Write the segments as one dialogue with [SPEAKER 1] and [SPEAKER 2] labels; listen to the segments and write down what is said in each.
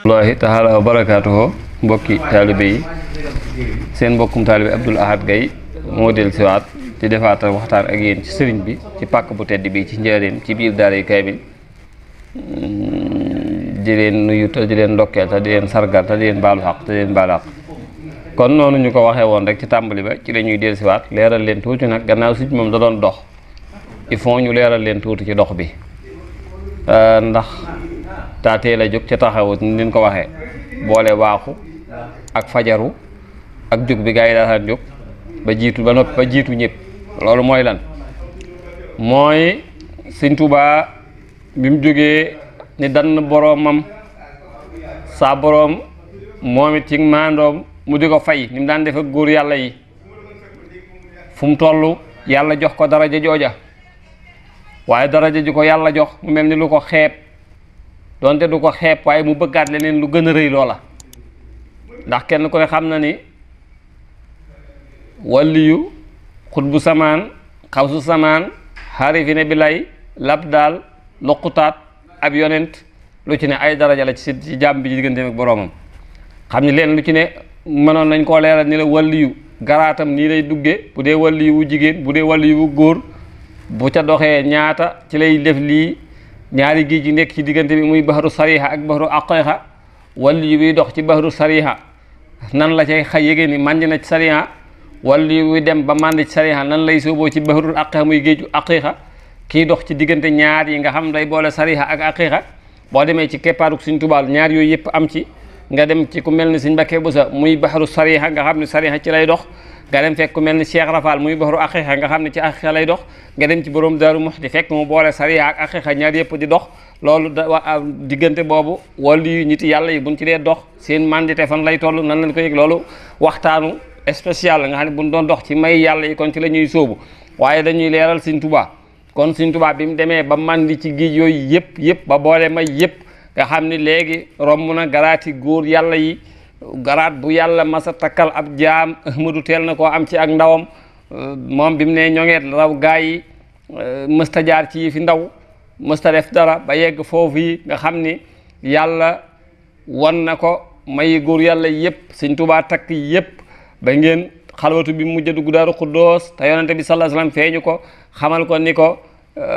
[SPEAKER 1] rahmatullahi taala wa barakaatuhu mbokki taalibe yi seen mbokkum taalibe Abdoul Ahad Gaye moo del siwaat di defaat waxtaan ak yéen ci sëriñ bi ci pàkk bu tedd bi ci njaareem ci biir daaray Kaamil di leen nuyu te di leen ndokkeel te di leen sargal te di leen baalu xaq te di leen baalu xaq kon noonu ñu ko waxee woon rek ci tàmbali ba ci la ñuy del siwaat leeral leen tuuti nag gannaaw suñ moom da doon dox il faut ñu leeral leen tuuti ci dox bi ndax taatee la jóg ca taxawut ni leen ko waxee boole waaxu ak fajaru ak jóg bi gaa yi daan jóg ba jiitu ba noppi ba jiitu ñëpp loolu mooy lan mooy Sëñ Tuubaa bi mu jógee ni dann boroomam saa boroom moom it ci maandoom mu di ko fay ni mu daan def ak góor yàlla yi fu mu toll yàlla jox ko daraja jooja waaye daraja ji ko yàlla jox mu mel ni lu ko xeeb donte du ko xeeb waaye mu bëggaat leneen lu gën a rëy loola ndax kenn ku ne xam na ni waliyu xutbu samaan xawsu samaan xaarifine bi lay labdaal luqutaat ab yonent lu ci ne ay daraja la ci jàmm bi diggante ak boroomam xam ni leen lu ci ne mënoon nañ koo leeral ni la waliyu garaatam nii lay dugge bu dee waliyu wu jigéen bu dee waliyu wu góor bu ca doxee ñaata ci lay def lii ñaari géej gi nekk ci diggante bi muy baxaru sariha ak baxaru aqiqa waliyu biy dox ci baxaru sariha nan la cay xay yégée ni màndi na ci sariha waliyu bi dem ba màndi ci sariha nan lay sóoboo ci baxarul aqiqa muy géeju aqiqa kii dox ci diggante ñaar yi nga xam day boole sariha ak aqiqa boo demee ci keppaaruk Sëñ Tuubaa ñaar yooyu yëpp am ci nga dem ci ku mel ni Sëñ Mbakke Buso muy baxaru sariha nga xam ne sariha ci lay dox nga dem fekk ku mel ni Cheikh Rafal muy baxaru aqiqa nga xam ne ci aqiqa lay dox nga dem ci borom Daaru Muxti fekk mu boole sariya ak aqiqa ñaar yëpp di dox loolu diggante boobu wàllu yu nit yàlla yi buñ ci dee dox seen mandité fan lay toll nan lañ ko yëg loolu waxtaanu spécial nga xam ne buñ doon dox ci may yàlla yi kon ci la ñuy sóobu waaye dañuy leeral Sëñ Tuubaa kon Sëñ Tuubaa bi mu demee ba mandi ci géej yooyu yëpp ba boole may yëpp nga xam ni léegi romb na garaati góor yàlla yi garaat bu yàlla masa takkal ab jaam Ahmadu teel na koo am ci ak ndawam moom bi mu ne ñoŋeet raw gaa yi mësta jaar ci fi ndaw mësta def dara ba yegg foofu yi nga xam ni yàlla won na ko may góor yàlla yëpp Sëñ Tuubaa takk yëpp ba ngeen xalwatu bi mujj dugg Daaru Xuddoos te yonente bi sallallahu alayhi wasallam feeñu ko xamal ko ni ko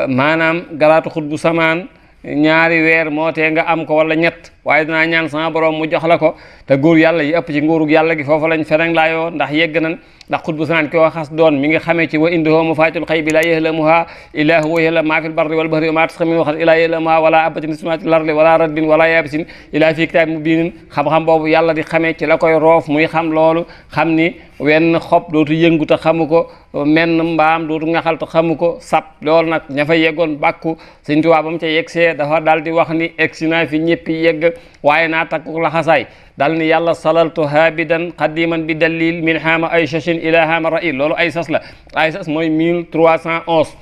[SPEAKER 1] maanaam garaatu xutbu samaan ñaari weer moo tee nga am ko wala ñett waaye dinaa ñaan sama borom mu jox la ko te góor yàlla yi ëpp ci nguurug yàlla gi foofu lañ fereng laayoo ndax yegg nañ ndax xutbu sanaan ki xas doon mi ngi xamee ci wa indahu mafatihul xaybi laa yahlamuha illa huwa ya'lamu ma fil barri wal bahri wa ma tasqa min waxat illa yahlamuha wala abatin ismatil lardi wala raddin wala yabisin illa fi kitabin mubinin xam-xam boobu yàlla di xamee ci la koy roof muy xam loolu xam ni wenn xob dootu yëngu te xamu ko menn mbaam dootu ngaxal te xamu ko sap loolu nag ña fa yeggoon bàkku Sëñ Tuubaa ba mu ca yeggsee dafa daal di wax ni egsi naa fi ñëppi yegg waaye naa takku laxasaay dal ni yàlla salaltu habidan qadiman bi dalil min haama ay shashin ila haama ra'il loolu ay sas la ay sas mooy 1311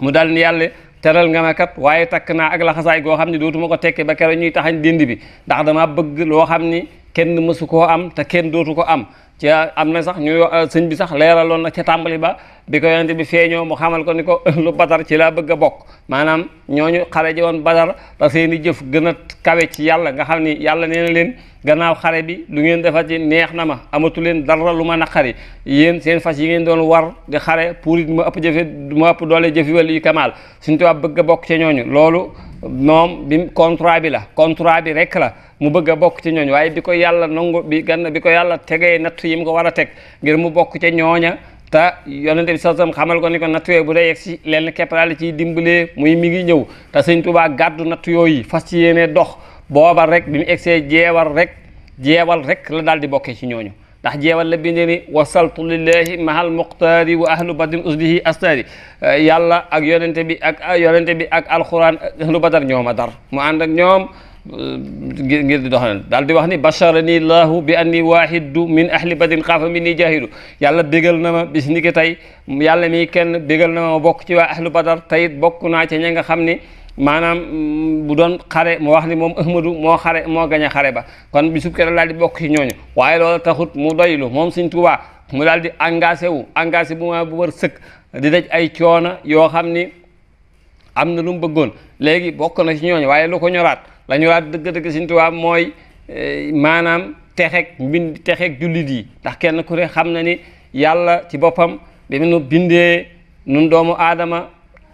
[SPEAKER 1] mu dal ni yàlla teral nga ma kat waaye takk naa ak laxasaay goo xam ne dootuma ko tekke ba keroog ñuy taxañ dindi bi ndax dama bëgg loo xam ni kenn mësu koo am te kenn dootu ko am ci am na sax ñu sëñ bi sax leeraloon na ca tàmbali ba bi ko yonente bi feeñoo mu xamal ko ni ko lu badar ci laa bëgg a bokk maanaam ñooñu xare ji woon badar te seeni jëf gën a kawe ci yàlla nga xam ni yàlla nee na leen gannaaw xare bi lu ngeen defar ci neex na ma amatu leen dara lu ma naqari yéen seen fas yi ngeen doon war di xare pour it ma ëpp jëfe ma ëpp doole jëfi wala yu kamaal Sëñ Tuubaa bëgg a bokk ci ñooñu loolu moom bi contrat bi la contrat bi rek la mu bëgg a bokk ci ñooñu waaye bi ko yàlla nangu bi ko yàlla tegee nattu yi mu ko war a teg ngir mu bokk ca ñooña te yonente bi sallallahu alayhi wasallam xamal ko ni ko nattu yooyu bu dee yegg si lenn képp daal ciy dimbalee muy mi ngi ñëw te Sëñ Tuubaa gàddu nattu yooyu fas ci yéene dox booba rek bi mu egsee jeewal rek la daal di bokkee ci ñooñu ndax jeewal la bindee ni wasaltu lillahi mahal muqtaari wa ahlu badrin usdihi astaari yàlla ak yonente bi ak alquran ahlu badar ñoom a dar mu ànd ak ñoom ngir di doxal daal di wax ni basharani llahu bi anni wahidu min ahli badrin xaafa minni jahidu yàlla bégal na ma bis ni ki tey yàlla mi kenn bégal na ma bokk ci waa ahlu badar teyit bokk naa ca ña nga xam ni maanaam bu doon xare mu wax ni moom Ahmadu moo gañ a xare ba kon bisub keroog daal di bokk ci ñooñu waaye loolu taxut mu doylu moom Sëñ Tuubaa mu daal di engagé bu wër sëkk di daj ay coono yoo xam ni am na lu mu bëggoon léegi bokk na ci ñooñu waaye lu ko ñoraat la ñu raad dëgg-dëgg Sëñ Tuubaa mooy maanaam texeeg jullit yi ndax kenn ku ne xam na ni yàlla ci boppam bi mu nu bindee nun doomu aadama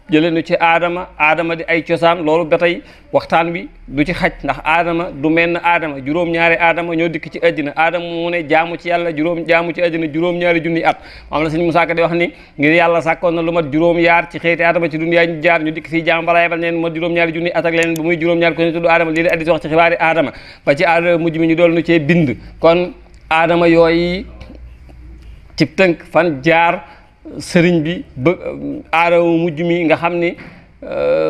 [SPEAKER 1] jëlee nu ci aadama di ay cosaan loolu ba tey waxtaan bi du ci xaj ndax aadama du menn aadama juróom-ñaari aadama ñoo dikk ci àddina aadama mu ne jaamu ci yàlla jaamu ci àddina juróom-ñaari junniy at moom la Sëñ Musaa Ka di wax ni ngir yàlla sàkkoon na lu mat juróom-yaar ci xeeti aadama ci duniyaa ñu jaar ñu dikk fii jaam balaa yebal neen mat juróom-ñaari junniy at ak leneen ba muy juróom-ñaari ko ñu tudd aadama lii la addis wax ci xibaari aadama ba ci aadama mujj mi ñu dool nu cee bind kon aadama yooyu ci tënk fan jaar sëriñ bi ba aadama mujj mi nga xam ni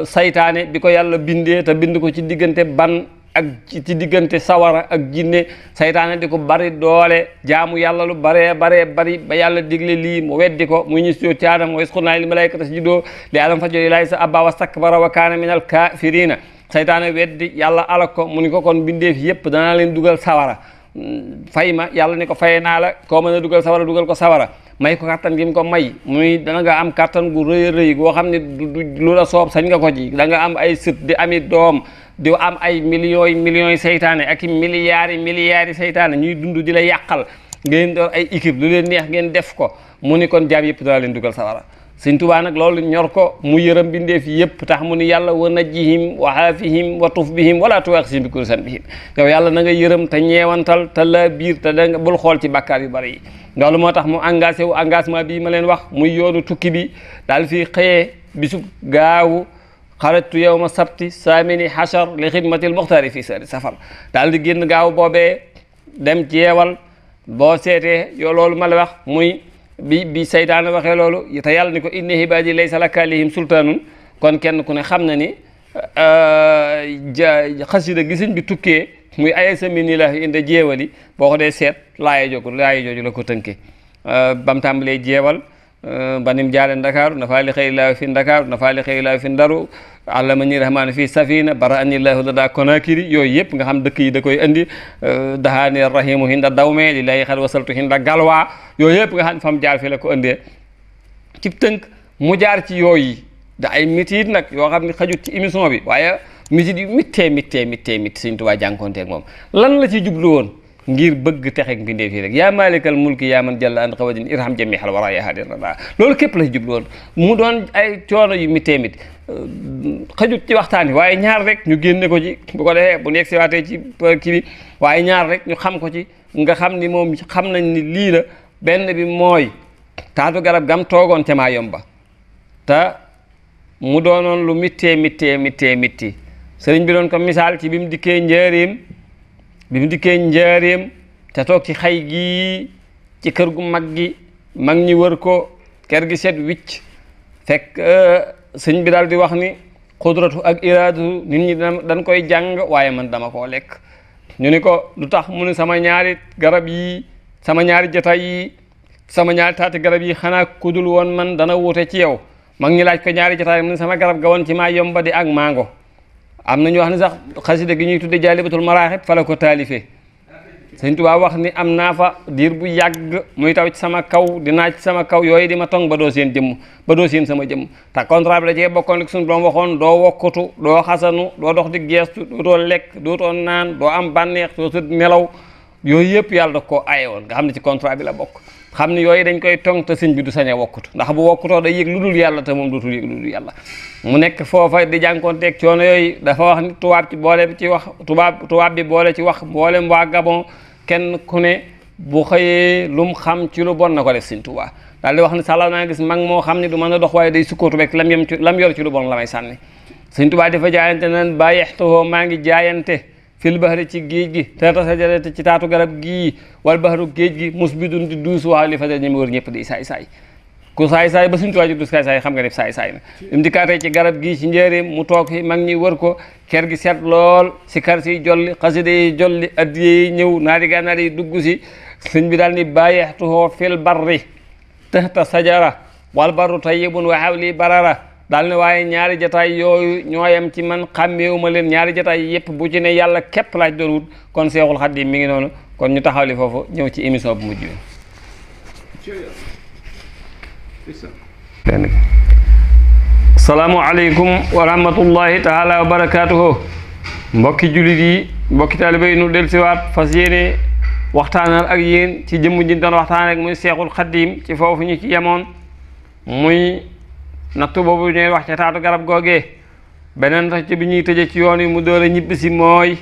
[SPEAKER 1] saytaane bi ko yàlla bindee te bind ko ci diggante ban ak ci diggante sawara ak jinne saytaane di ko bari doole jaamu yàlla lu bari ba yàlla digle lii mu weddi ko muy ñu sujjóot ci aadama wa iz qulnaa lil malaa'ikati isjudu li aadama fasajadu illaa ibliisa abaa wastakbara wa kaana minal kaafiriina saytaane weddi yàlla alak ko mu ni ko kon bindeef yépp danaa leen dugal sawara fay ma yàlla ni ko faye naa la koo mën a dugal sawara dugal ko sawara may ko kattan gi mu ko may muy dana nga am kattan gu rëy rëy goo xam ne lu la soob sañ nga ko ci da nga am ay sët di ami doom di am ay millions yi seytaane ak i milliards yi seytaane ñuy dund di la yàqal ngeen doon ay équipe lu leen neex ngeen def ko mu ni kon jaam yëpp dana leen dugal sawara Sëñ Tuubaa nag loolu ñor ko mu yërëm bindeef yëpp tax mu ni yàlla wa najjihim wa aafihim wa tuf bihim wala tuwaaxisihim bi kulli zanbihim yow yàlla na nga yërëm te ñeewantal te la biir te da nga bul xool ci bàkkaar yu bari yi loolu moo tax mu engagement bii ma leen wax muy yoonu tukki bi daal fii xëyee bisub gaawu xarajtu yawma sabti saamini hachar li xidmatil muxtaari fii sari safar daal di génn gaaw boobee dem jeewal boo seetee yow loolu ma la wax muy bi saytaane waxee loolu te yàlla ni ko inna ibaadi laysa laka alayhim sultaanun kon kenn ku ne xam na ni xasida gi sëñ bi tukkee muy ayesa mi ni la inde jeewali boo ko dee seet laaye jooju la ko tënkee bam tàmbalee jeewal banim jaale ndakaaru nafaa li xëy laahu fi ndakaaru nafaa li xëy laahu fi ndaru allama ni rahmaani fii safina bara anillahu lada konakiri yooyu yëpp nga xam dëkk yi da koy andi dahaani rahimu hinda dawme lillahi xad wasaltu hinda galwaa yooyu yëpp nga xam fam jaar fi la ko andee ci tënk mu jaar ci yooyu da ay mitit nag yoo xam ne xajut ci émission bi waaye mitit yu mittee Sëñ Tuubaa jànkoonteeg moom lan la ci jublu woon ngir bëgg texeeg mbindee fii rek yaa maalikal mulki yaa man jalla an xawadin irham jami xal wara ya hadir rada loolu képp la ci jublu woon mu doon ay coono yu mittee xajut ci waxtaan wi waaye ñaar rek ñu génne ko ci bu ko defee bu nekk si waatee ci kii bi waaye ñaar rek ñu xam ko ci nga xam ni moom xam nañ ni lii la benn bi mooy taatu garab gam toogoon ca maa yomba te mu doonoon lu mittee sëriñ bi doon ko misaal ci bi mu dikkee njaareem te toog ci xay gi ci kër gu mag gi mag ñi wër ko kër gi set wicc fekk sëñ bi daal di wax ni xudratu ak iraadatu nit ñi dañ koy jàng waaye man dama koo lekk ñu ni ko lu tax mu ne sama ñaari garab yi sama ñaari jataay yi sama ñaari taati garab yi xanaa kudul woon man dana wuute ci yow mag ñi laaj ko ñaari jataay mu ne sama garab ga woon ci maa yomba di ak mango am na ñu wax ni sax xasida gi ñuy tudde jaalibatul maraaxib fa la ko taalifee Sëñ Tuubaa wax ni am naa fa diir bu yàgg muy taw ci sama kaw di naaj ci sama kaw yooyu di ma tong ba doo seen sama jëmm te contrat bi la cee bokkoon suñu doom waxoon doo wokkatu doo xasanu doo dox di geestu dootoo lekk dootoo naan doo am bànneex doo tëdd nelaw yooyu yëpp yàlla da koo aaye woon nga xam ne ci contrat bi la bokk xam ni yooyu dañ koy tong te sëñ bi du sañ a wokkatu ndax bu wokkutoo day yëg lu dul yàlla te moom dootul yëg lu dul yàlla mu nekk foofa di jànkoonteeg coono yooyu dafa wax ni tubaab bi boole ci wax mboolem waa Gabon kenn ku ne bu xëyee lu mu xam ci lu bon na ko def Sëñ Tuubaa daal di wax ni sàlla naa gis mag moo xam ne du mën a dox waaye day sukkootu rek lam yor ci lu bon la may sànni Sëñ Tuubaa dafa jaayante nan bàyyextoo maa ngi jaayante fil bahri ci géej gi teeta sajarate ci taatu garab gii wal bahru géej gi mus bi dun di duus waaw li fajar ñi mu wër ñëpp di saay-saay ku saay-saay ba Sëñ Tuubaa ji du saay-saay xam nga def saay-saay na im dikkaatee ci garab gii ci njëreem mu toog fi mag ñi wër ko ker gi set lool si kar si jolli xasida yi jolli addiye yi ñëw naari gànnaar yi dugg si sëñ bi daal ni bàyyextuhoo fil barri tahta sajara wal barru tayyibun wa hawli barara daal ne waaye ñaari jataay yooyu ñooyam ci man xàmmeewuma leen ñaari jataay yépp bu ci ne yàlla képp laaj doon wut kon Seexul Xadiim mi ngi noonu kon ñu taxawli foofu ñëw ci émission bu mujj bi salaamu aleykum wa rahmatullahi taala wa barakaatuhu mbokki jullit yi mbokki taalibe yi nu dellusiwaat fas yéene waxtaanal ak yéen ci jëmm ji doon waxtaan rek muy seexul xaddiim ci foofu ñu ci yemoon muy nattu boobu ñuy wax ca taatu garab googee beneen tax ci bi ñuy tëje ci yoon yi mu door a ñibbisi mooy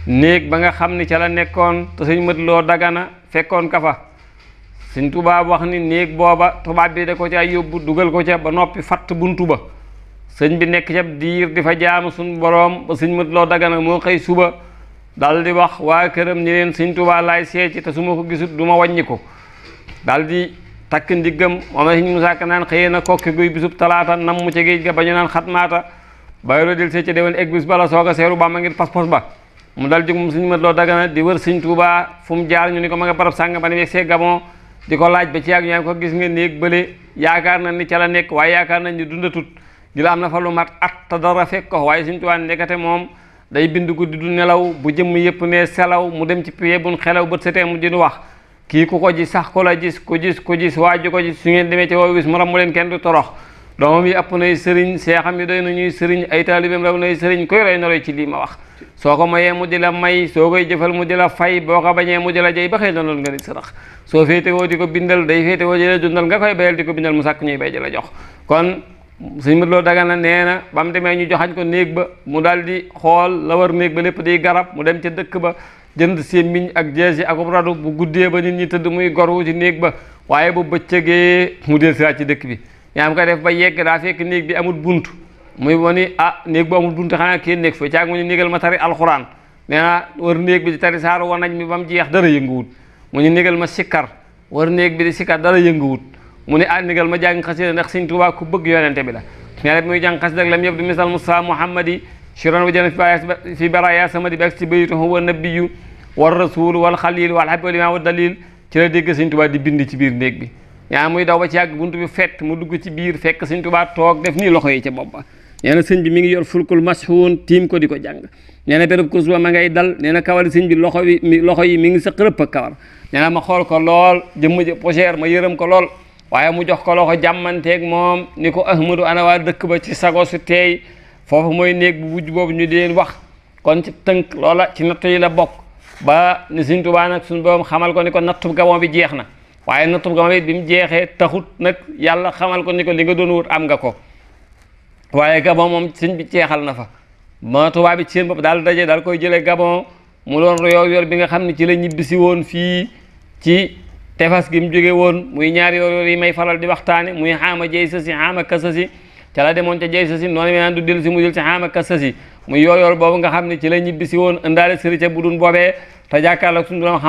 [SPEAKER 1] néeg ba nga xam ni ca la nekkoon te sëñ Mat Lo Dagana fekkoon ka fa sëñ tubaab wax ni néeg booba tubaab bi da ko ca yóbbu dugal ko ca ba noppi fatt buntu ba sëñ bi nekk ca diir di fa jaamu suñ boroom ba sëñ Mat Lo Dagana moo xëy suba dal di wax waa këram ñi leen sëñ Tuubaa laay seeti te su ma ko gisut du ma wàññi ko dal di takk ndiggam moom la sëñ Musaa Ka naan xëyee na kokki guy bisub talaata nam mu ca géej ga ba ñu naan xatmaata bayro dil see ca déwén egg bis bala soog a seeru Bàmba ngir pas-pas ba mu dal jóg moom sëñ Mat Lo Dagana di wër sëñ Tuubaa fu mu jaar ñu ni ko ma nga barab sàng ba ne yegg see Gabon di ko laaj ba ci yàgg ñaan ko gis nga néeg bële yaakaar na ni ca la nekk waaye yaakaar nañ ni dundatut di la am na fa lu mat at te dara fekk ko waaye sëñ Tuubaa nekkate moom day bind guddi du nelaw bu jëmm yëpp ne selaw mu dem ci pied bun xelaw bët setee mu dinu wax kii ku ko gis sax ko la gis ku gis waa ji ko gis su ngeen demee ci woo wis mu ram mu leen kenn du torox doomam yi ëpp nay sëriñ seexam yi doy na ñuy sëriñ ay taalibeem raw nay sëriñ koy roy noroy ci lii ma wax soo ko mayee mu di la may soo koy jëfal mu di la fay boo ko bañee mu di la jey ba xëy doonal nga nit sarax soo féete woo di ko bindal day féete woo di la dundal nga koy bayal di ko bindal mu sàkk ñuy bay di la jox kon sëñ Mat Lo Dagana nee na ba mu demee ñu joxañ ko néeg ba mu daal di xool la war néeg ba lépp di garab mu dem ca dëkk ba jënd sémmiñ ak jeesi ak radu bu guddee ba nit ñi tëdd muy gorwu ci néeg ba waaye bu bëccëgee mu del siwaat ci dëkk bi yaa am ko def ba yegg daa fekk néeg bi amul bunt muy woni néeg bu amul bunt xanaa kenn nekk fa caag mu ñu négal ma tari alxuraan nee na war néeg bi di tari saaru wanañ mi ba mu jeex dara yënguwut mu ñu négal ma sikkar war néeg bi di sikkar dara yënguwut mu ne négal ma jàng xasida ndax sëñ Tuubaa ku bëgg yonente bi la nee na muy jàng xasida ak lam yëpp di misal Musaa Muhammadi shiran wa jana fi baraya samadi bi ak ci baytu huwa nabiyyu war rasul wal xalil wal habib wal imaam wa dalil ci la dégg sëñ Tuubaa di bind ci biir néeg bi yaa muy daw ba ci yàgg buntu bi fett mu dugg ci biir fekk sëñ Tuubaa toog def nii loxo yi ca bopp ba nee na sëñ bi mi ngi yor fulkul mashuun tiim ko di ko jàng nee na béréb kurus ba ma ngay dal nee na kawari sëñ bi loxo yi mi ngi sa xërëpp ak kawar nee na ma xool ko lool jëmm ji pocher ma yërëm ko lool waaye mu jox ko loxo jàmmanteeg moom ni ko Ahmadu ana waa dëkk ba ci sago su teey foofu mooy néeg bu wujj boobu ñu di leen wax kon ci tënk loola ci nattu yi la bokk ba ni sëñ Tuubaa nag suñu borom xamal ko ni ko nattu Gabon bi jeex na waaye nattu Gabon bi mu jeexee taxut nag yàlla xamal ko ni ko li nga doon wut am nga ko waaye Gabon moom sëñ bi jeexal na fa ma tubaab bi ci seen bopp daal daje daal koy jëlee Gabon mu doon yor bi nga xam ne ci la ñibbisi woon fii ci tefas gi mu jóge woon muy ñaari yor yi may faral di waxtaane muy xaama jey sa si xaama kasa si ca la demoon ca jey sa si noonu mi naan du dellu si mu jël ci xaama kasa si muy yor boobu nga xam ne ci la ñibbisi woon indaale sëri ca bu dun boobee te jàkkaarloog suñu doom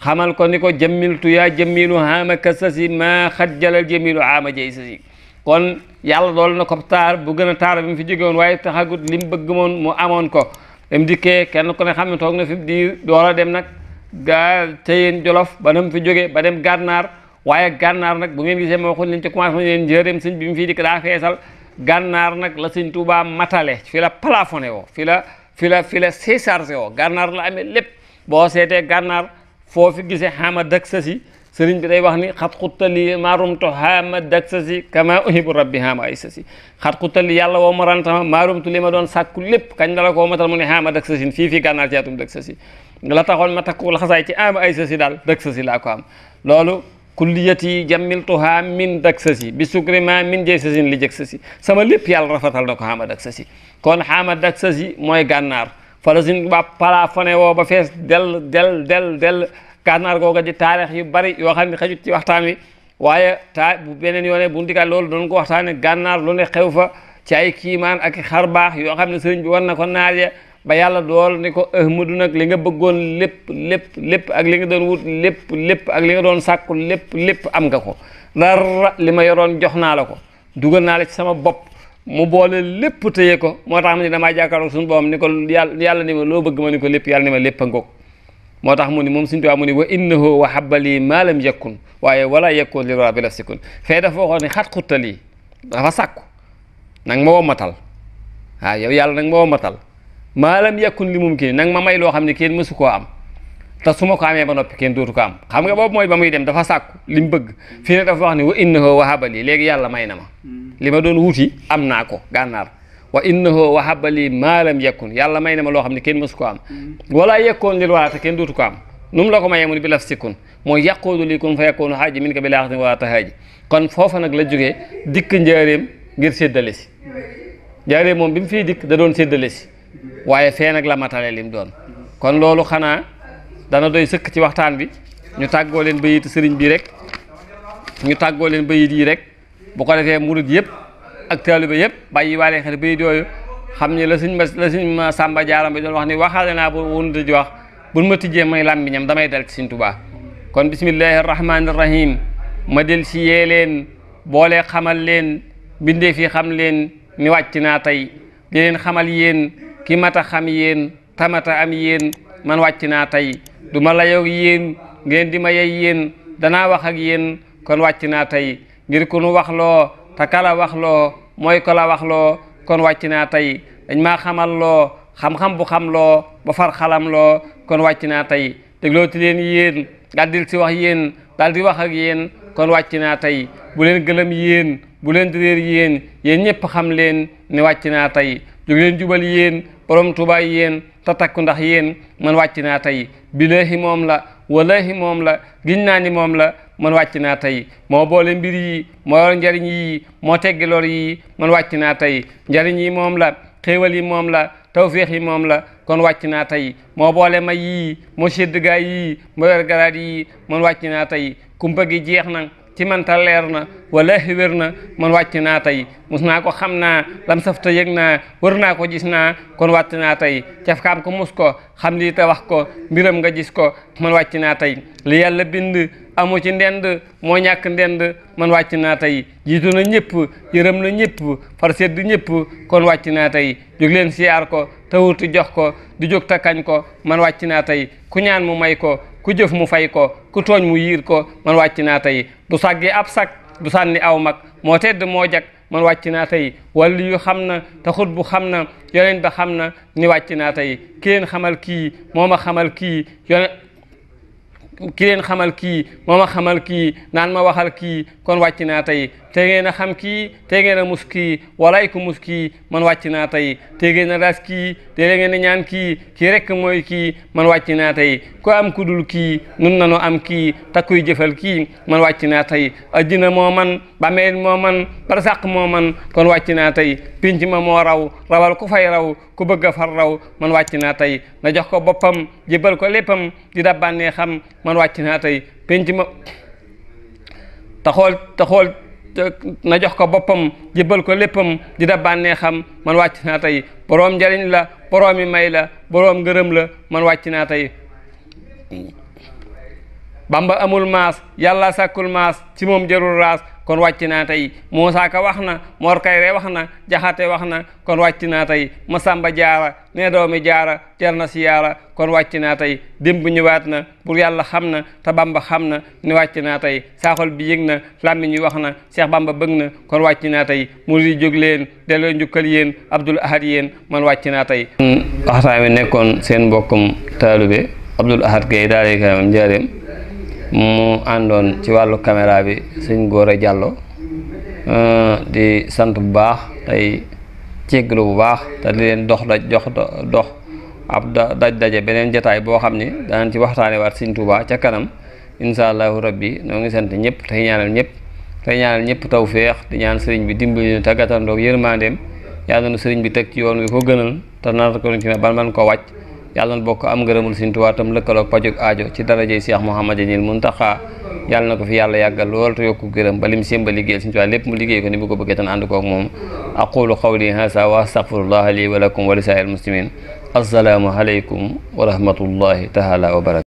[SPEAKER 1] xamal ko ni ko jammiltu yaa jammilu xaama kasa si maa xajjalal jamilu xaama jey sa si kon yàlla dool na ko taar bu gën a taar bi mu fi jóge woon waaye taxagut li mu bëgg moon mu amoon ko dem dikkee kenn ku ne xam ne toog na fi di door a dem nag gaa Ceyeen Jolof ba dem fi jóge ba dem gànnaar waaye gànnaar nag bu ngeen gisee ma waxul leen ci commencé ma leen njëreem sëñ bi mu fii dikk daa feesal gànnaar nag la sëñ Tuubaa matale fi la plafonné woo fi la séchargé woo gànnaar la amee lépp boo seetee gànnaar foo fi gisee xaama dak sa si sëriñ bi day wax ni xat xuttali maarumtu xaama dak sa si kama uhibu rabbi xaama ay sa si xat xuttali yàlla woo ma rantama maarumtu li ma doon sàkku lépp kañ la koo matal mu ne xaama dak sa si fii gànnaar ci atum dak sa si la taxoon ma takku la xasaay ci ama ay sa si daal dak sa si laa ko am loolu kulliyati jammiltuha min dak sa si bi sukri ma min jey sa sin li jëg sa si sama lépp yàlla rafetal na ko xaama dak sa si kon xaama dak sa si mooy gànnaar fa la suñ ba palafone woo ba fees del gànnaar googa di taarix yu bari yoo xam ne xajut ci waxtaan wi waaye bu beneen yoone bu ndigal loolu doon ko waxtaane gànnaar lu ne xew fa ci ay kiimaan ak xar baax yoo xam ne sëriñ bi war na ko naar ya ba yàlla dool ni ko Ahmadu nag li nga bëggoon lépp ak li nga doon wut lépp ak li nga doon sàkku lépp am nga ko dara li ma yoroon jox naa la ko dugal naa la ci sama bopp mu boole lépp tëye ko moo tax mu ni damaa jàkkaarloog suñu boppam ni ko yàlla ni ma loo bëgg ma ni ko lépp yàlla ni ma lépp a ngoog moo tax mu ni moom suñu tubaab mu ni wa innahu wa habbali ma lam yakun waaye wala yakun li rabbi la sikun fee dafa waxoon ni xat xuttalii dafa sàkku nag ma wommatal waaw yow yàlla nag ma wommatal maa lam yakun li mumkin nag ma may loo xam ne kenn mësu koo am te su ma ko amee ba noppi kenn dootu ko am xam nga boobu mooy ba muy dem dafa sàkku li mu bëgg fii ne dafa wax ni wa innahu wa habbali léegi yàlla may na ma li ma doon wuti am naa ko gànnaar wa innahu wahaba li ma lam yakun yàlla may na ma loo xam ne kenn mësu ko am wala yakun lil wala te kenn dootu ko am nu mu la ko mayee mu ni bi laf sikun mooy yàqoodu li kun fa yakunu haaji min ka bi laaxatin wala tahaaji kon foofa nag la jógee dikk njaareem ngir séddale si njaareem moom bi mu fiy dikk da doon séddale si waaye fee nag la matale lim doon kon loolu xanaa dana doy sëkk ci waxtaan bi ñu tàggoo leen bayit sëriñ bi rek ñu tàggoo leen bayit yi rek bu ko defee murid yëpp ak taalibe yëpp bàyyi waale xel bayit yooyu xam ni la suñ ma Samba Jaaram bi doon wax ni waxaale naa bu wunte ji wax buñ ma tijjee may làmmiñam damay dal ci Sëriñ Tuubaa kon bismillahi rahmaani rahim ma del si yee leen boole xamal leen bindee fi xam leen ni wàcc naa tey di leen xamal yéen ki mata xam yéen tamata am yéen man wàcc naa tey du ma layoog yéen ngeen di ma yey yéen danaa wax ak yéen kon wàcc naa tey ngir ku nu wax loo te kala wax loo mooy ko la wax loo kon wàcc naa tey dañ maa xamal loo xam-xam bu xam loo ba far xalam loo kon wàcc naa tey déglooti leen yéen daal si wax yéen daal di wax ak yéen kon wàcc naa tey bu leen gëlëm yéen bu leen réer yéen yéen ñëpp xam leen ni wàcc naa tey jóg leen jubal yéen borom Tuubaa yéen te takku ndax yéen man wàcc naa tey bilaahi moom la walaahi moom la giñ naa ni moom la man wàcc naa tey moo boole mbir yi moo yor njariñ yi moo teggi lor yi man wàcc naa tey njariñ yi moom la xéewal yi moom la tawféex yi moom la kon wàcc naa tey moo boole may yii moo sédd gaay yii moo yor garaat yi man wàcc naa tey kumpa gi jeex na ci man ta leer na walaahi wér na man wàcc naa tey mus naa ko xam naa lam safta yëg naa wër naa ko gis naa kon wàcc naa tey cafkaam ko mus ko xam lii te wax ko mbiram nga gis ko man wàcc naa tey li yàlla bind amu ci ndend moo ñàkk ndend man wàcc naa tey jiitu na ñëpp yërëm na ñëpp far sedd ñëpp kon wàcc naa tey jóg leen siyaar ko te wuti jox ko di jóg ta kañ ko man wàcc naa tey ku ñaan mu may ko ku jëf mu fay ko ku tooñ mu yiir ko man wàcc naa tey du sàggi ab sag du sànni aw mag moo tedd moo jag man wàcc naa tey wàllu yu xam na te xut bu xam na yoneen ba xam na ni wàcc naa tey ki leen xamal kii moo ma xamal kii ki leen xamal kii moo ma xamal kii naan ma waxal kii kon wàcc naa tey te ngeen a xam kii te ngeen a mus kii walay ku mus kii man wàcc naa tey te ngeen a ras kii te ngeen a ñaan kii rek mooy kii man wàcc naa tey ku am ku dul kii nun nanu am kii takkuy jëfal kii man wàcc naa tey addina moo man bàmmeel moo man barsàq moo man kon wàcc naa tey pinc ma moo raw rawal ku fay raw ku bëgg a far raw man wàcc naa tey na jox ko boppam jébal ko léppam di da bànnee xam man wàcc naa tey pinc ma taxool na jox ko boppam jébbal ko léppam di da bànnee xam man wàcc naa tey boroom njariñ la boroomi may la boroom ngërëm la man wàcc naa tey Bamba amul maas yàlla sàkkul maas ci moom jarul raas kon wàcc naa tey Muusaa Ka wax na Mor Kayre wax na Jaxate wax na kon wàcc naa tey Masamba Jaara ne doomi jaara jar na siyaara kon wàcc naa tey démb ñëwaat na pour yàlla xam na te Bamba xam na ni wàcc naa tey saaxol bi yëg na làmmiñ ñu wax na Seex Bamba bëgg na kon wàcc naa tey murid yi jóg leen delloo njukkal yéen Abdul Ahad yéen man wàcc naa tey waxtaan wi nekkoon seen mbokkum taalibe Abdul Ahad Gaye Daaray Kaamil Njaaréem mu àndoon ci wàllu caméra bi sëñ Gora Diallo di sant bu baax tey jégglu bu baax te di leen dox ab daje beneen jataay boo xam ni danañ ci waxtaane waat sëñ Tuubaa ca kanam insha allahu rabbi noo ngi sant ñëpp tey ñaanal ñëpp tawfeex di ñaan sëriñ bi dimbali ñu tàggatandoog yërmandeem yàlla na sëriñ bi teg ci yoon wi ko gënal te nar ko ci ne ban man ko wàcc yàlla na bokk am ngërëmul Sëriñ Tuubaa tam lëkkaloog pajug aajo ci darajey Cheikh Mouhamadinil Muntaxa yàlla na ko fi yàlla yàggal lool te yokku gërëm ba lim sémba liggéeyal Sëriñ Tuubaa lépp mu liggéey ko ni bu ko bëggee tan ànd koog moom aqulu qawli haza wa astaghfirullah li wa lakum wa li saa'iril muslimin assalaamu aleykum wa rahmatullahi taala wa barakatuh